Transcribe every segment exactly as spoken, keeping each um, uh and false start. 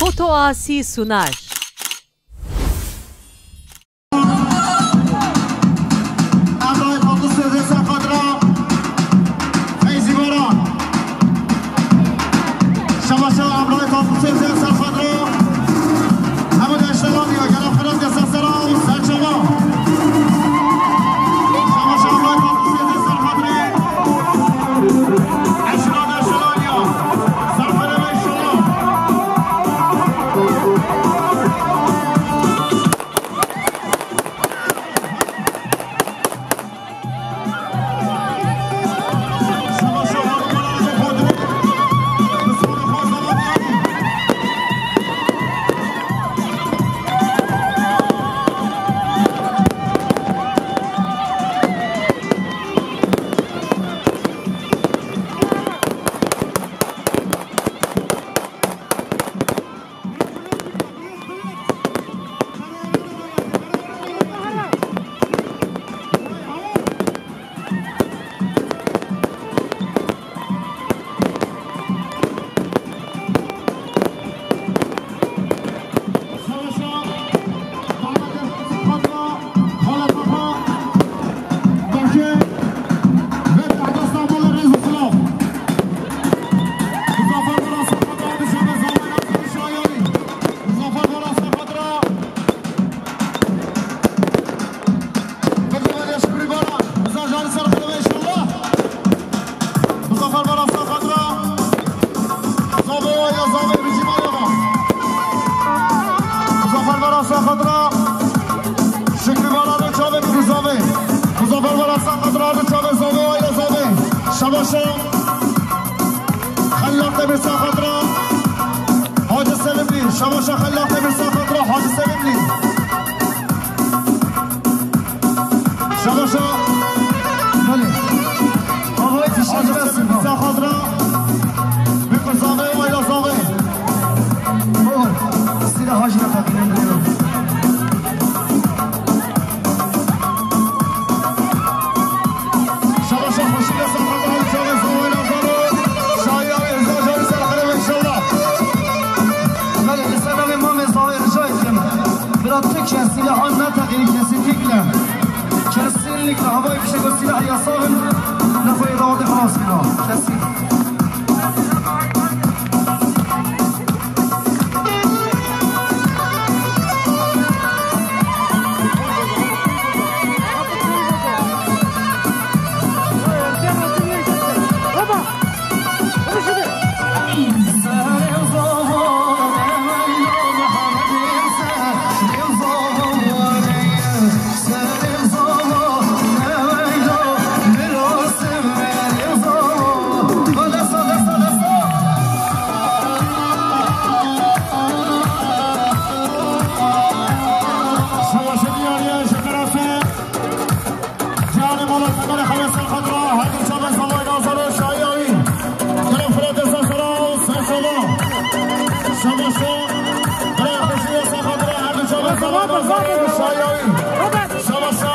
Foto Asi sunar. Emrayê Fatih Sözü ser xatira Feyzî Baran. Şabaşa Emrayê Fatih Sözü ser xatira. Hemû deştelan ya, gelo xelat ke ser sera û ser çava. Şabaşa Emrayê Fatih Sözü ser xatirê. Eşra deştelan ya. Ser xatirê inşallah. Muzaffer Baran ser xatir e. Bidin wêne Şükrî Baran. Bizan janî ser xatir e inşallah. Muzaffer Baran ser xatir e. Zavê wa ya zavê, Ricî Baran. Muzaffer Baran ser xatir e. Şükrî Baran çavê bikir zavê. Muzaffer Baran ser xatir e, çavê zavê wa ya zavê. Şabaşa. Xellaq Demir ser xatir e. Hacı Sevimli. Şabaşa Xellaq Demir ser xatir e, Hacı Sevimli. Şabaşa. Belê. Havayî fişek Hacı Sevimli ser xatir e. Bikir zavê, wayla zavê. Oğul, sîra Hacı da takip ediyorum. Şabaşa xweşî lê ser xatir Hacî Çavê Zawayla Zaro. Şahiya wê hizar carî ser xerê be inşallah. Belê, li ser navê Mamê Zawê rica dikim. Bira tu kesî li han neteqînin, kesinlikle. Kesinlikle havayî fişek û sîlah yasax in. Nexwe yê dawetê xelas kira. Kesin. Şabaşa. Şabaşa. Bira xweşî lê ser xatir e, her du çavê Zawayla Zaro, Şahiya wî. Şabaşa.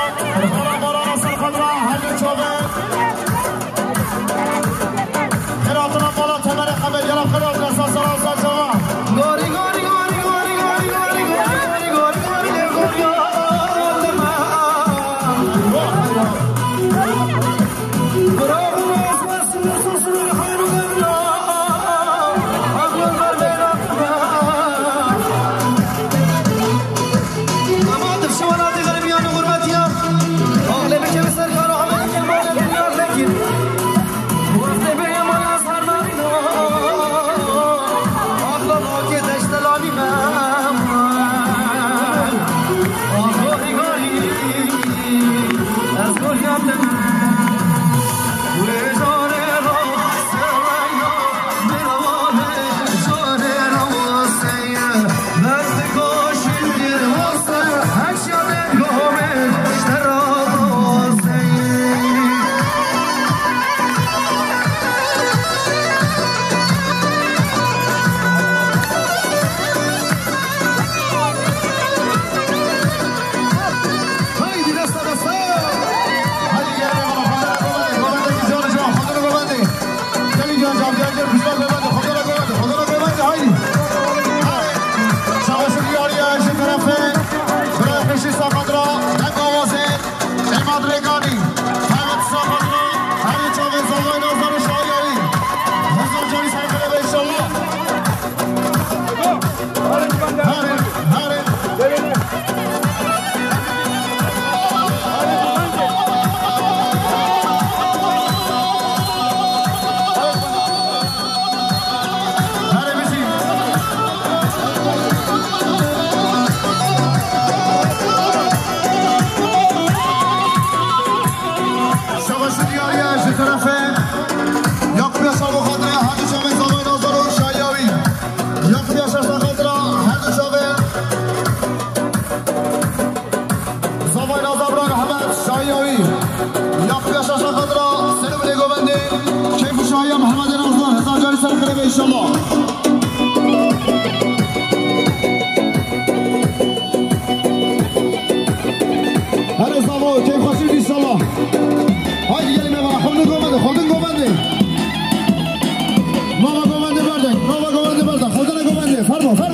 Bira, bira, ser xatir e, her du çavê. Xêr hatina mala Temerê Xemê, gelo xêr hatina ser sera û ser çava. Gorî, gorî, gorî.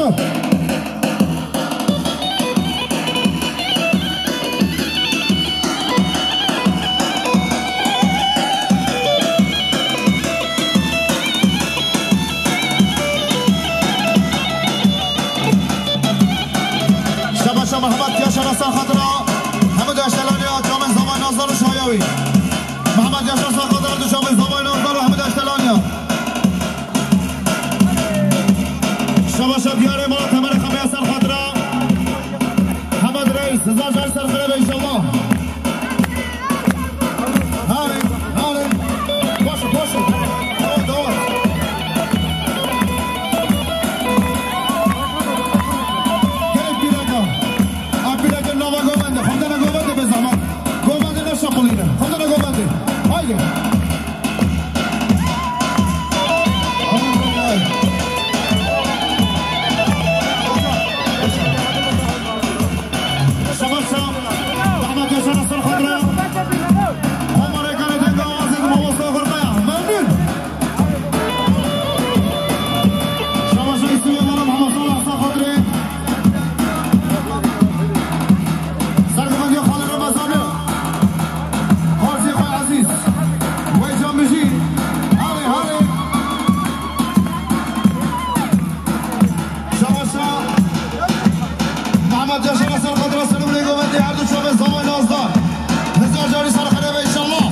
Şebaşa Mehmet Yaşar Hasan xatira hemû deştelaniya camên zavay Nazar û Şayawî. Mehmet Yaşar Hasan xatira du camên zavay Nazar û hemû deştelaniya. Şebaşa diyarê mala Temerê Xemê ser xatira Hemed Reis, hezar car ser xirebe inşallah. Hale, hale. Boş, boş. Devam, devam. Gelin bir dakika. Abi bir dakika, nava govende. Xwendena govende be zaman. Govende ne şakulîne. Xwendena govende. Haydi. Şebaşa, Ahmet Yaşar Hasan Xadra. Komarê Kanê Denga Azîz Mamosta Xurkaya. Memnun. Şebaşa Yusuf Yaman Mamosta Hasan Xadri. Sergovendiya Xalê Remezanî. Xarzî xwe ezîz. Wey can bijî. Halê, halê. Şebaşa. Mehmet Yaşar Hasan Xadra Sergovendiya her du çavê zavay Nazdar. Hezar carî ser xerebe inşallah.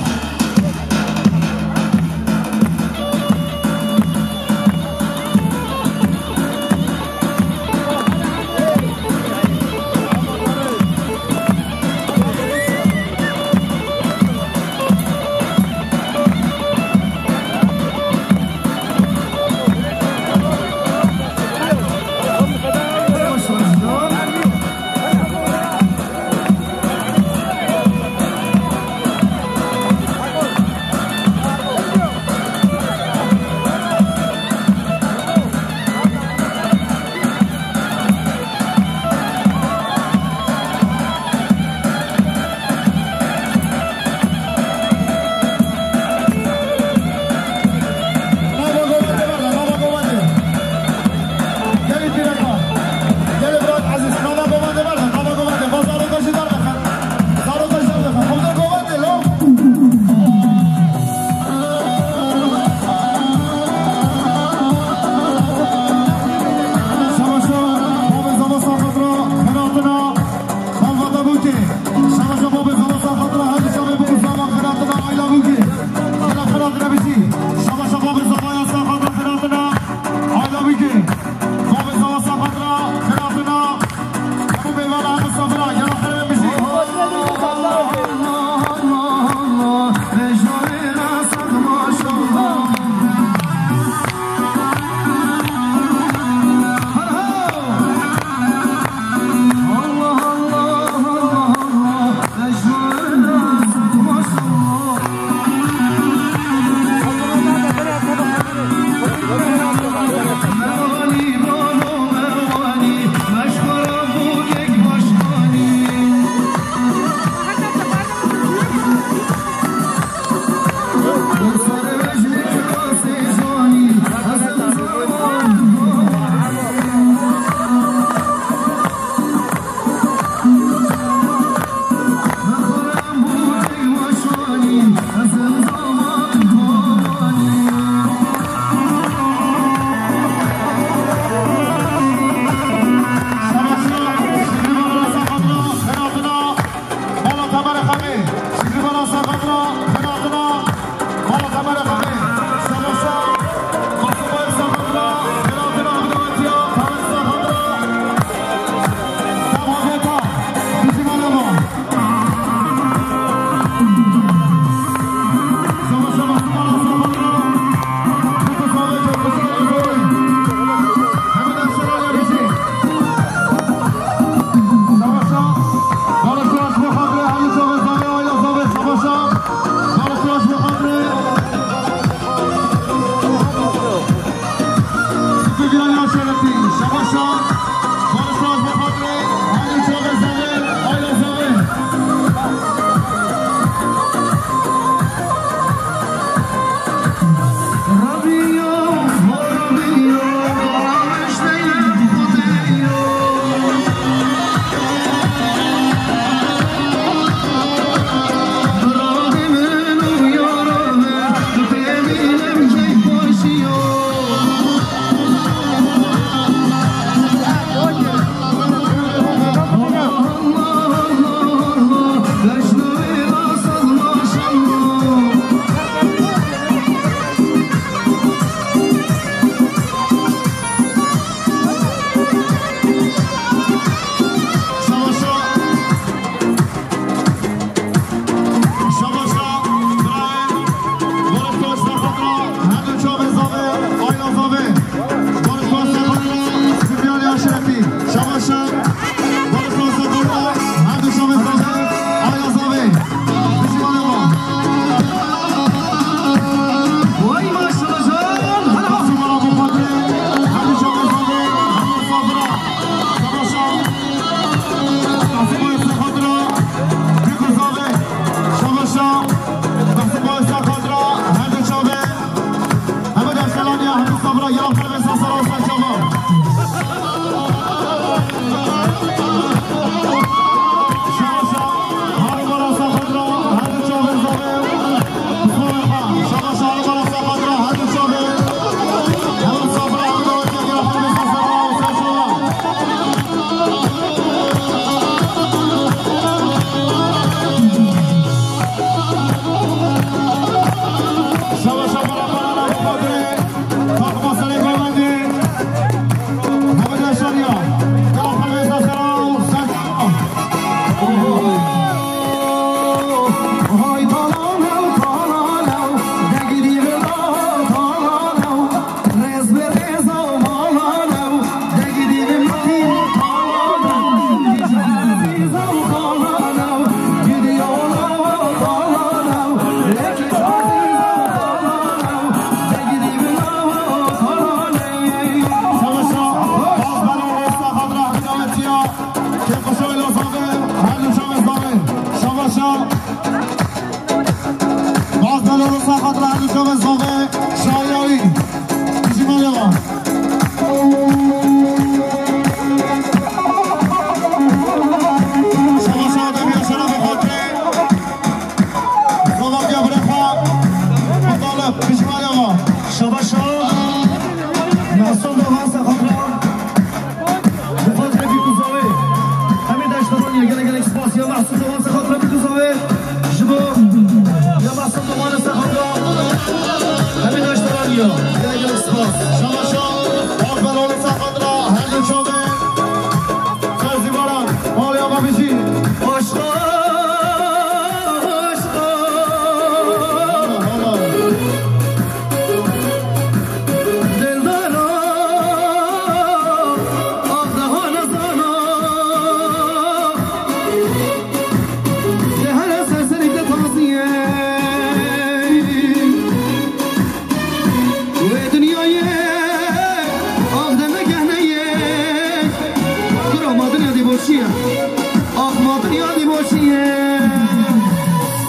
Gelin bir dakika. Gelin bırak Aziz. Nava govende berdin. Nava govende. Pazarlıkta jidar bakın. Zarokajlar bakın. Komutan govende lo. Şebaşa, babê Zava Saxatra, xenatina, malbata Bûkê. Şebaşa, babê Zava Saxatra, her şevê Bûk Zava, xenatina, ayla Bûkê. Xela xenatina bijî. Şebaşa, babê Zava ya Saxatra, xenatina, ayla Bûkê. Babê Zava Saxatra, xenatina, Hemû mêvan, hemû safira, gelo xerê bijî. Şabaşa. Masum Doğan Sexatra. Bi xatirê Bîkûzawê. Hemî deşteran ya gelek gelek spas ya Masum Doğan Sexatra Bîkûzawê. Ji bo ya Masum Doğan Sexatra. Hemî deşteran ya gelek gelek spas. Şabaşa. Akbel Oğlu Sexatra. Her gün çabê. Sezî Baran. Mali ama bizi. Aşka. Dildara, ah daha nezana. Li her serserî te tazî ye. Wê dinyayê, ah deme gehneyê. Kura ma dinya dî boşî ye. Ah ma dinya dî boşî ye.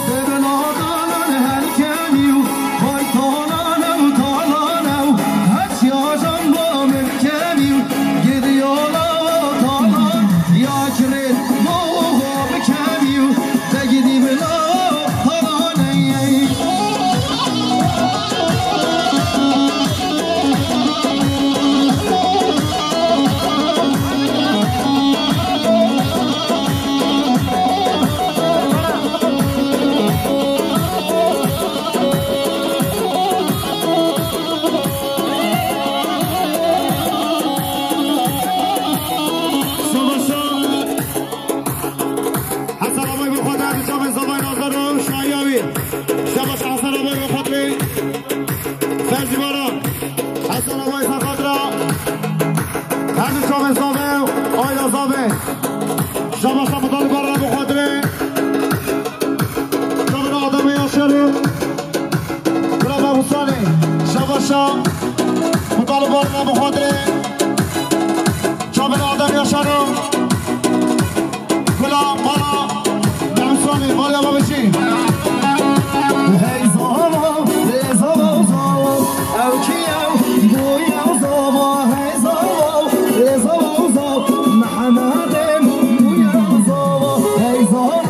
Bebela dalan her kemî û vay talan ew, talan ew. Her çiya jan ba min kemî û gidiya la talan. Ya kirê ma oha bi kemî û te gidî bila talan ey. Şabaşa. Hesen Abay bi xwe de çavê zavay nazar û şahiya wî. Şabaşa Hesen Abay bi xwe de. Ferzî Baran. Hesen Abay Sexatra. Her du çavê zavê, ayda zavê. Şabaşa Mutalib Baran bi xwe de. Çavê Ademê Yaşarî. Bravo Husani. Şabaşa Mutalib Baran bi xwe de. Çavê Ademê Yaşarî. Gula mala Demsonê, mala Babişî. Hey zava, hey zava, zava. Ew kî ew? Bû ew zava, hey zava, hey zava, zava. Mehemedê bû ew zava, hey zava,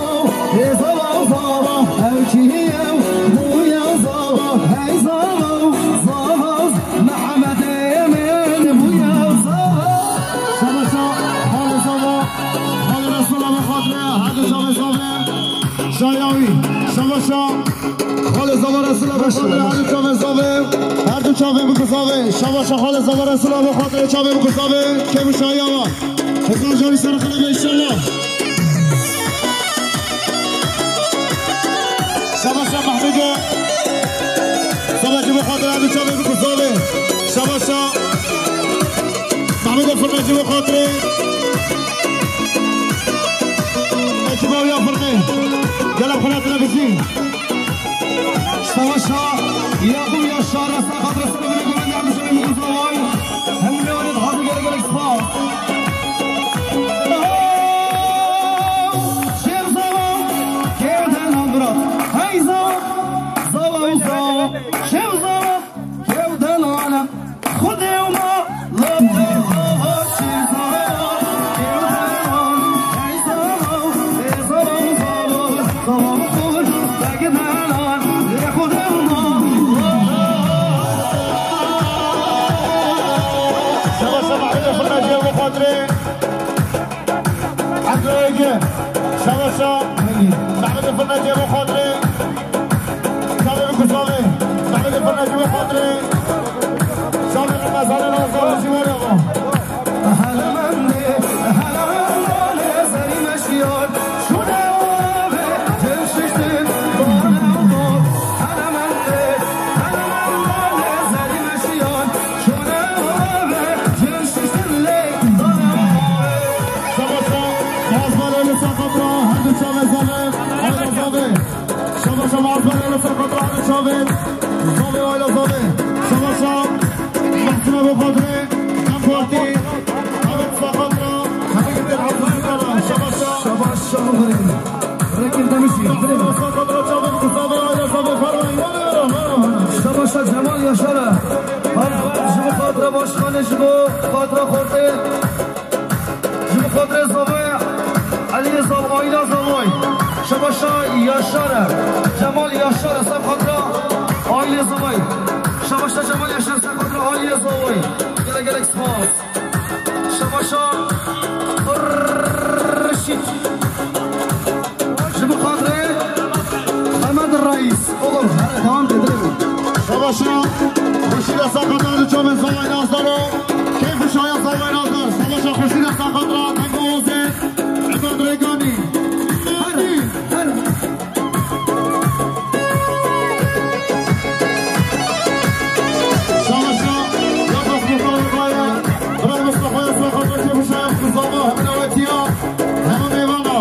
hey zava, zava. Ew kî ew? Bû ew zava, hey zava, zava. Mehemedê min bû ew zava. Şabaşa, halê zava. Xalê Resûla bi xatirê her du çavê zavê. Şayawî, şabaşa. Xalê zava Resûla bi xatirê her du çavê zavê. Her du çavê bikû zavê. Şabaşa xalê zava Resûla bi xatirê çavê bikû zavê. Kêm û şayawa. Hezar canî ser xelebe inşallah. Şabaşa Mehmedê. Şabaşa bi xatirê her du çavê bikû zavê. Şabaşa. Mehmedê Firmecî bi xatirê. Ekiba ya Firmê. Gel ev xelatine bijî. Şabaşa Yakup Yaşar, rasa xatirê ser bine govende her du çavê bikû zavay. Hemû ne onet hazir gele gelek spas. Şev zava, kevdena bira. Hey zava, zava, zava. Şev zava, kevdena. Xwedê û ma, la Fırnacı bu kadri. Abdülhacı. Şabaşa. Mehmet Fırnacı bu kadri. Tabii bu kusavi. Tabii bu Fırnacı bu kadri. Şabaşa Ramazan'ın ağzı var ama. Şabaşa, mazberê li ser xwe bira, her du çavê zave, ayna zave. Şabaşa, mazberê li ser xwe bira, her du çavê zave, ayna zave. Şabaşa, Mahsûna bo Xatirê, DEM Partî, Ahmet Sakatra, Hemî Gitir Abdülkadir, Şabaşa. Şabaşa, Rêkir Demişî, Mahsûna bo Sakatra, çavê zave, ayna zave, fermayî, fermayî, fermayî. Şabaşa, Cemal Yaşar e. Her ji bo xatira başkanê, ji bo xatira xortê. Ji bo xatirê zavayê Eliyê Zav, aîla Zavay. Şabaşa Yaşar e. Cemal Yaşar e, ser xatira aîlê Zavay. Şabaşa Cemal Yaşar, ser xatira aîlê Zavay. Gelek gelek spas. Şabaşa Xurşîd. Ji bo xatirê Hemad Reis. Oğlum, hele devam de, dilê min. Şabaşa Xurşîd e, ser xatira du çavên Zavay Nazdaro. Keyf û şaya Zavay Nazdar. Şabaşa Xurşîd e, ser xatira Dengozê. Emed Rêganî. Her, her. Şabaşa, ya Mustafa Rıfaya, Bırak Mustafa ya, Mustafa Rıfaya, Mustafa Rıfaya, Mustafa Rıfaya, Mustafa Rıfaya.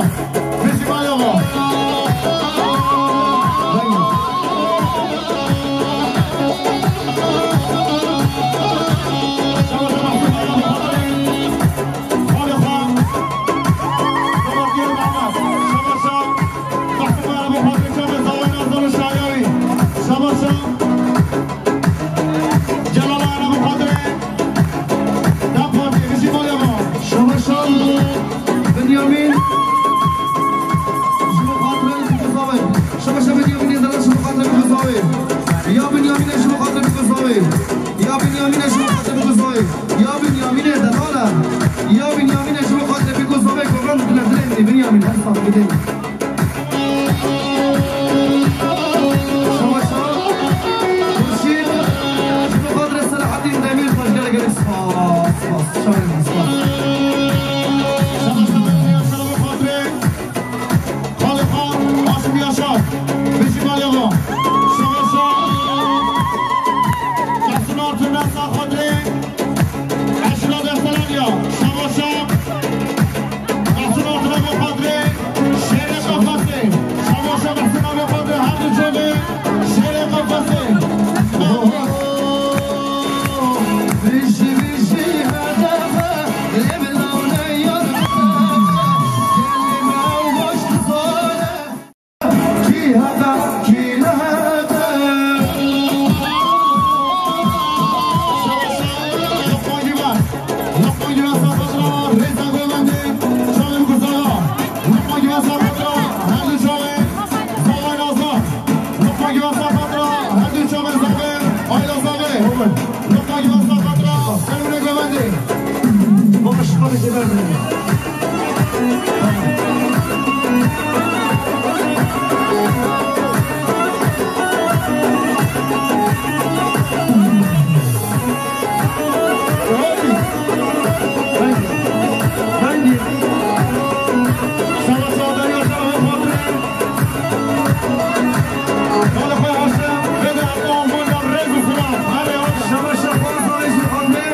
Bijî Malava. Şabaşa Bünyamin. Ji bo xatirê Bikuzavê. Şabaşa Bünyaminê Delal ji bo xatirê Bikuzavê. Ya Bünyaminê ji bo xatirê Bikuzavê. Ya Bünyaminê ji bo xatirê Bikuzavê. Ya Bünyaminê Delal e. Ya Bünyaminê ji bo xatirê Bikuzavê. Kurban dilê dilê Bünyamin. Her sağ gidin. Şabaşa Xurşîd, ji bo xatirê Selahaddin Demîrtaş gelek gelek spas, spas, şahin spas. Şabaşa Demîrtaş, ji bo xatirê Xalîfa Haşim Yaşar, Bijî Malava. Şabaşa Kasım Artur Nasa xatirê Eşra Derstelanya. Şabaşa Mahsun Altın'a ve Kadri, Şehre Kafası. Şabaşa Mahsun abi Kadri, her du çavê, Şehre Kafası. Vijî, vijî, hedefe, lê min nane yar, gelî me ew baş dizane. Kî hebe, kî nehebe. Luqman Güven. Luqman Güven Sarpatra, Rêza Govendê, çavê Bikuzava. Luqman Güven Sarpatra, her du çavê Zavay Nazar. Luqman Güven Sarpatra, her du çavê Zavê, Ayla Zavê. Luqman Güven Sarpatra, Serwine Govendê. Baş xalê Govendê. Şabaşa Xwazanê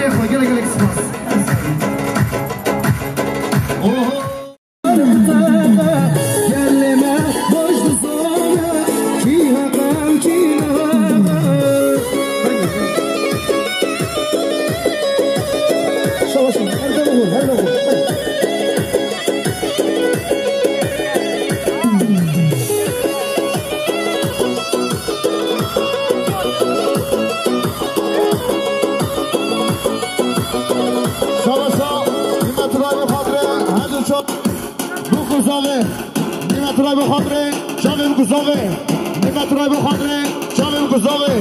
ji xwe, gelek gelek spas. Oho. Gelê me baş dizane, kî heqe, kî neheqe. Şabaş, her ne olur, her ne olur. Şabaşa, Nimet Rabi Xatirê, her du çav. Bikuzavê, Nimet Rabi Xatirê, çavê Bikuzavê. Nimet Rabi Xatirê, çavê Bikuzavê.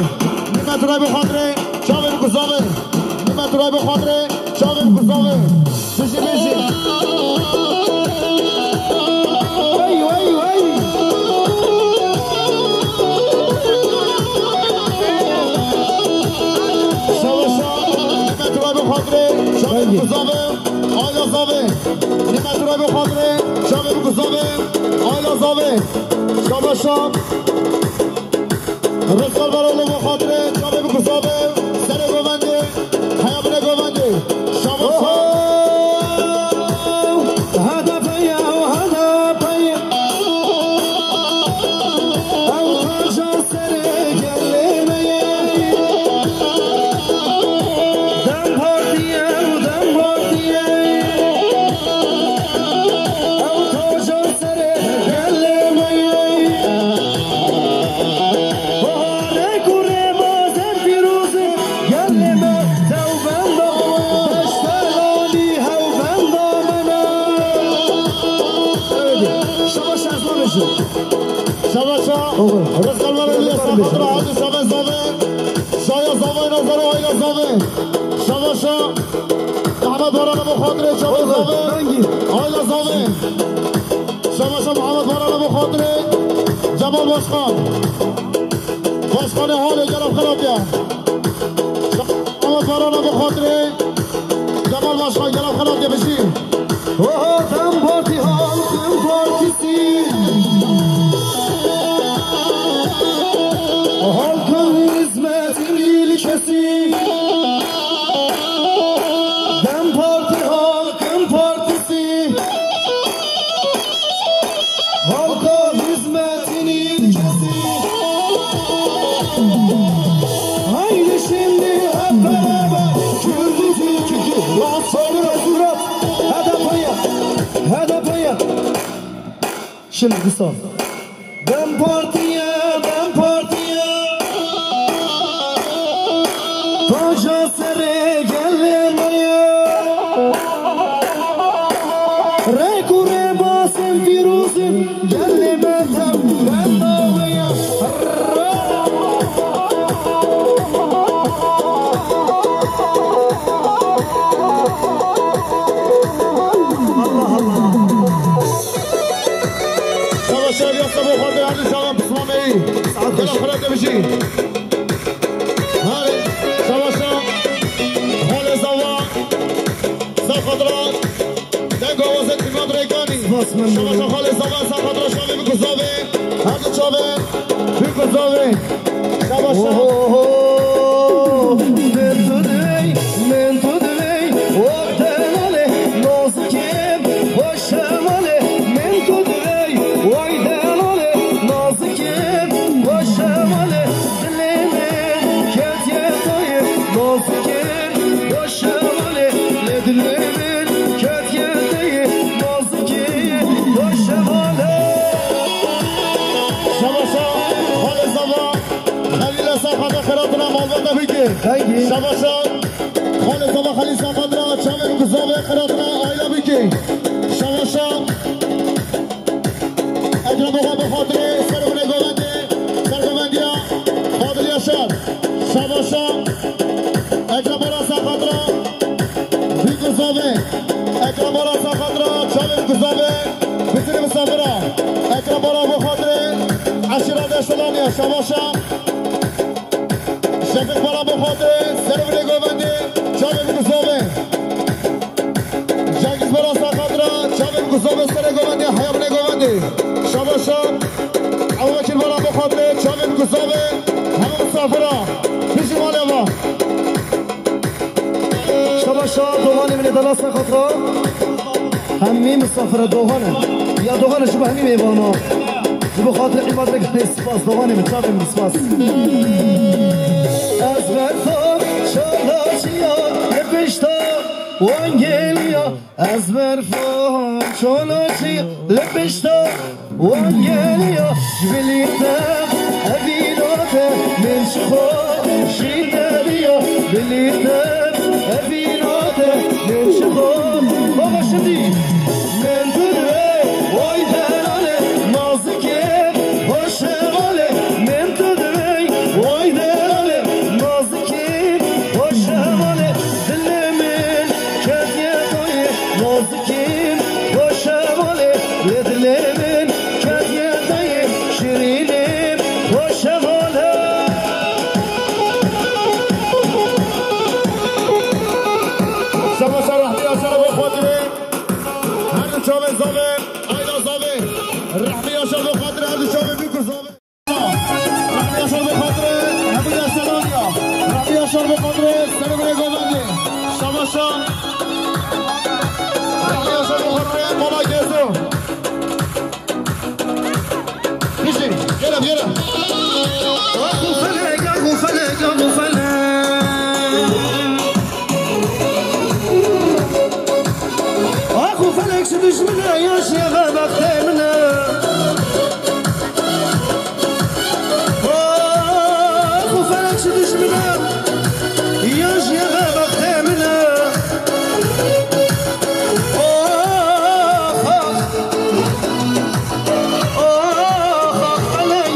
Nimet Rabi Xatirê, çavê Bikuzavê. Meturay bi xatirê çavê bi kuzavê. Bijî, bijî. Wey, wey, wey. Şabaşa, Meturay bi xatirê çavê bi kuzavê. Ayla zavê. Meturay bi xatirê çavê bi kuzavê. Ayla zavê. Şabaşa. Rizgar Baralo bo xatirê çavê bi kuzavê, serê govendê, heya binê govendê. Şabaş. Oho! Hada paya, hada paya. Ew taca serê gelê me ye. Dem Partî ye, Dem Partî ye. Ew taca serê gelê me ye. Baharê kurê ma zer pîroz e, gelê me dewbenda, deştelanî hewbenda me ne. Şabaş, ez nabêjim. Şabaşa. Oğlum. Rizgar Baralo, Rizgar Baralo. Şabaş, hadi şabaş zave. Şaya zave, nazara ayla zave. Şabaşa. Ahmet Baran bo xatirê çavê zave. Ayla zave. Şabaşa Muhammed Baran bo xatirê Cemal Başkan. Başkanê halê gelo xelat ya. Muhammed Baran bo xatirê Cemal Başkan gelo xelat ya bijî. Oho, Dem Partî, Halkın Partisi. Halkın hizmetin ilkesi. Dem Partî, Halkın Partisi. Halka hizmetin ilkesi. Haydi şimdi hep beraber Kürdü Türkü. Surat, surat. Hadi paya. Hadi paya. Şimdi kısa. Dem Partî ye, Dem Partî ye. Taca serê gelê me ye. Rêk û rêbazên pîroz in, gelê me dewbenda me ye. Şabaş, şabaş, yasa bo xatirê hadi şaban pismameyî. Gelo xelat de bijî. Hadi, şabaşa. Halê zava. Sa xatira. Deng awazê Timad Reykanî. Şabaşa halê zava, sa xatira şavê bi kuzavê. Hadi çavê bi kuzavê. Şabaşa. Oho, min tu divey, min tu divey, wek delale, nazikê. Şemalê min tu divey, way delale, nazikê, wa şemalê, dilê min ketiye tayê, nazikê, wa şemalê, lê dilê min ketiye tayê, nazikê, wa şemalê. Şabaşa, halê zava, Xelîl Esen xatirê xeratina malbata bike. Thank you. Şabaşa. Xalê zava Xelîl Saqatra, çavê bi kuzavê xeratine ayla bike. Şabaşa. Ekrem Oxa bi xatirê ser binê govendê, ser govendiya Fadil Yaşar. Şabaşa. Ekrem Oxa Saqatra. Bi kuzavê. Ekrem Oxa Saqatra, çavê bi kuzavê. Bitirê misafira. Ekrem Oxa bi xatirê eşîra Deştelanî ya. Şabaşa. Şefik Baran bo xatirê, serê binê govendê, çavê bi kuzavê. Cengiz Baran Saqatra, çavê bi kuzavê, serê govendê, heya binê govendê. Şabaşa. Ebubekir Baran bo xatirê, çavê bi kuzavê, hemû misafira. Bijî malê va. Şabaşa, doxanê min ê dela Saqatra. Hemî misafira doxan e. Ya doxan e ji bo hemî mêvana. Ji bo xatirê Îmad Beg, spas, doxanê min, çavê min, spas. Ez berfa çalaçiya li pişta wan geliya. Ez berfa çalaçiya li pişta wan geliya. Ji bilî te evîna te min ji xwe jî deriya. Bilî te evîna te min ji xwe. Baba şimdi. Min tu divê, way delale, nazikê, hoşe vale. Min tu divê, way delale, nazikê, hoşe vale. Serê birê govendê. Şabaşa. Rehmeya şaşa xortê, mala gezo. Bijî, gel, gel. Ax û felek, ax û felek, ax û felek. Ax û felek, çi dijmine ya şêxe bextê min e. Ax û felek, çi dijmine ya şêxe bextê min e. Ax, ax. Ax, ax, felek,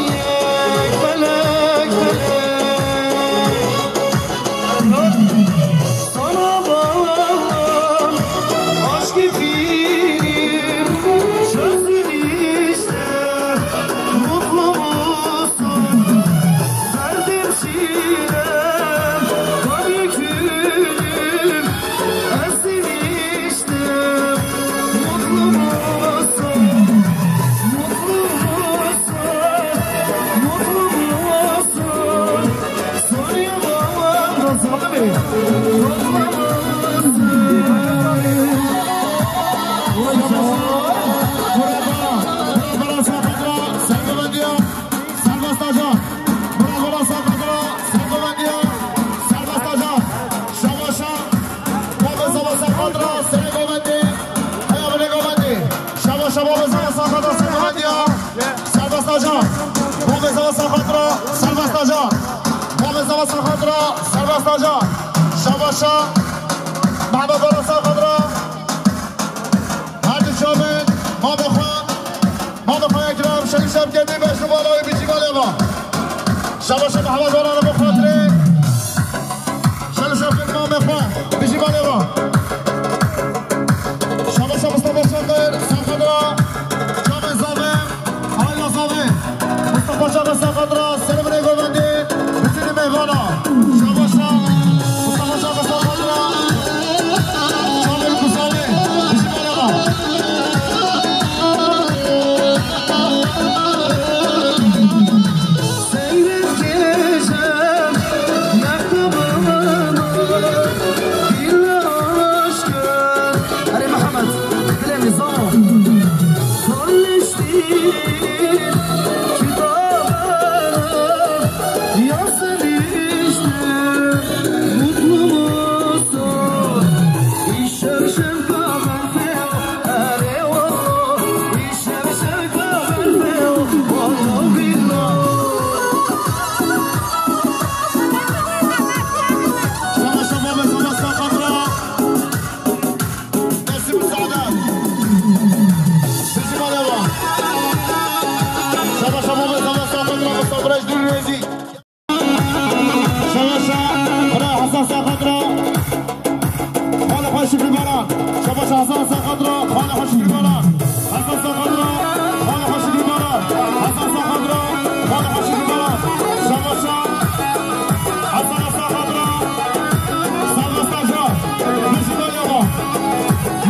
felek, felek. Sana bağlı aşk ipim çözülmüşse, mutlu musun? Derdim çilem, tabii külüm ezilmiştim. Mutlu musun? Mutlu musun? Mutlu musun? Soruyor babam da sana bir. Mutlu musun? Bravo, bravo, bravo, bravo, bravo, bravo. Serbest ajan. Bravo, bravo, bravo, bravo. Serbest ajan. Şabaşa. Babê Zava Serxatra, serê govendê. Heya binê govendê. Şabaşa babê Zava Serxatra, serê govendê ya. Serbest ajan. Babê Zava Serxatra, serbest ajan. Babê Zava Serxatra, serbest ajan. Şabaşa. Mehmet Zava Serxatra. Her di çavên mamê xwe, mamê xwe Ekrem, şev şev kerdî, beş û bala wî bijî balê va. Şabaşa Mehmet Baran bi xatirê. Şev şev kerdî mamê xwe, bijî balê va. Şabaşa Mustafa Şakir, Serxatra, çavê zavê. Hayla zavê. Mustafa Şaxê Serxatra, serê birê govendê, bitirî mêvana. Şabaşa. Mustafa Şaxê Serxatra. Çavê ku zavê. Bijî balê. Seyret gecem, mehtabana, dil aşkın. Erê Mihemed, dilê min zano. Sarleştim, kitabına yazılmıştım. Mutlu musun? İşer şevka ben feo, erê wallah. İşer şevka ben feo, wallah billah. Şabaşa babê Zava Serxatra. Destê min sade. Bijî balê va. Şabaşa babê Zava Serxatra, Mustafa Reş, dûr rêzî. Şabaşa bira Hasan Serxatra. Xalê xwe Şükrü Baran. Şabaşa Hasan Serxatra, xalê xwe Şükrü Baran. Hasan Serxatra, xalê xwe Şükrü Baran. Hasan Serxatra, xalê xwe Şükrü Baran. Şabaşa Hasan Serxatra. Sağ ol, sağ ol.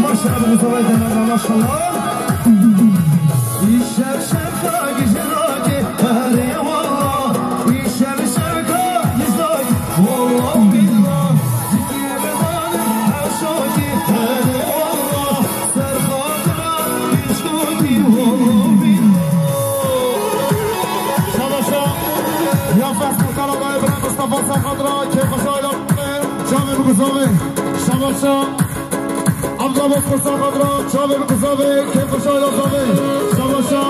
Maşallah, bu sefer de maşallah. İşler şaka geceler ki, hadi eyvallah. İşler şaka geceler ki, wallah billah. Zikir bedanım her şoki, hadi eyvallah. Serhatına iş koki, wallah billah. Şabaşa, ya Fes Muhtar Adayı Mustafa Serxatra, keyf hoşayla. Çavê min ku zavê. Şabaşa. Abdullah Bozkurt Serxatra, çavê min ku zavê, keyf hoşayla zavê. Şabaşa.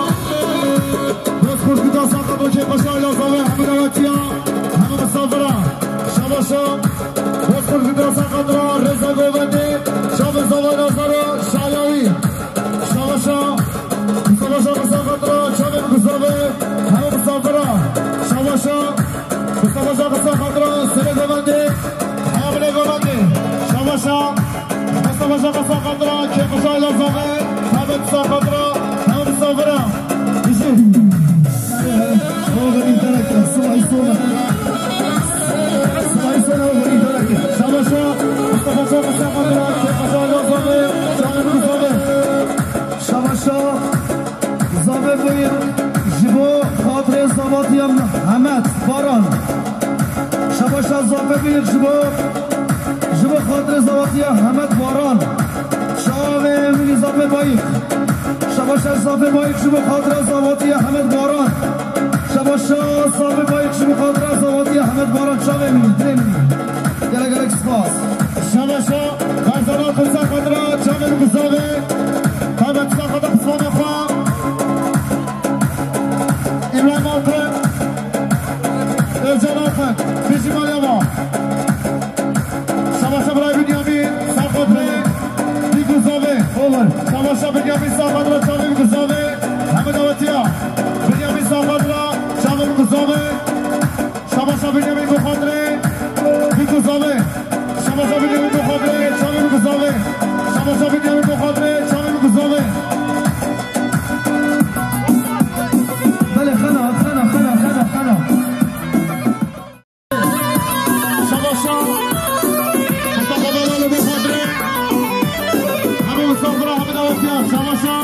Bozkurt Guda Serxatra, keyf hoşayla zavê. Hemû dawetiya, hemû misafira. Şabaşa. Bozkurt Guda Serxatra, Reza Govendê, çavê zavayla zavê, şayawî. Şabaşa. Mustafa Şaxê Serxatra, çavê min ku zavê, hemû misafira. Şabaşa. Mustafa Şaxê Serxatra, serê govendê, heya binê govendê. Şabaşa. Mustafa Şaxê Serxatra, kêfxweşa ila zavê, Mehmet Serxatra, hemû misafira. Bijî. Oxirîn dereke, sibahî sona. Sibahî sona oxirîn dereke. Şabaşa. Mustafa Şaxê Serxatra, kêfxweşa ila zavê, çavê min ku zavê. Şabaşa. Zavê bûyî ji bo xatirê zavatiya Mehmet Baran. Şabaşa zafê bayîk ji bo, ji bo xatirê zawatiya Hemed Baran. Çavê min ê zafê bayîk. Şabaşa zafê bayîk ji bo xatira zawatiya Hemed Baran. Şabaşa zafê bayîk ji bo xatira zawatiya Hemed Baran. Çavê min ê, dilê min ê. Gelek gelek spas. Şabaşa, xezana xirsa xatira çavê min ê zafê. Taybet xatira pismana xwe. İbrahim Altın. Özcan Altın. Bizim Aleva. Şabaşa Bray Bünyamin. Sarkotre. Biguzave. Olur. Şabaşa Bünyamin Sarkotre. Çavê Biguzave. Hemed Avetiya. Bünyamin Sarkotre. Çavê Biguzave. Şabaşa Bünyamin Buxadre. Biguzave. Şabaşa Bünyamin Buxadre. Çavê Biguzave. Şabaşa Bünyamin Buxadre. Çavê Biguzave. Belê, xena, xena, xena, xena, xena. Şabaşa. Mustafa Balali Buxadre. Hemî Mustafa, hemî dawetiya. Şabaşa.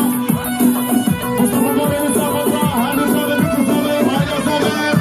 Mustafa Balali, Mustafa Balali, hemî Mustafa Balali, hemî Mustafa Balali.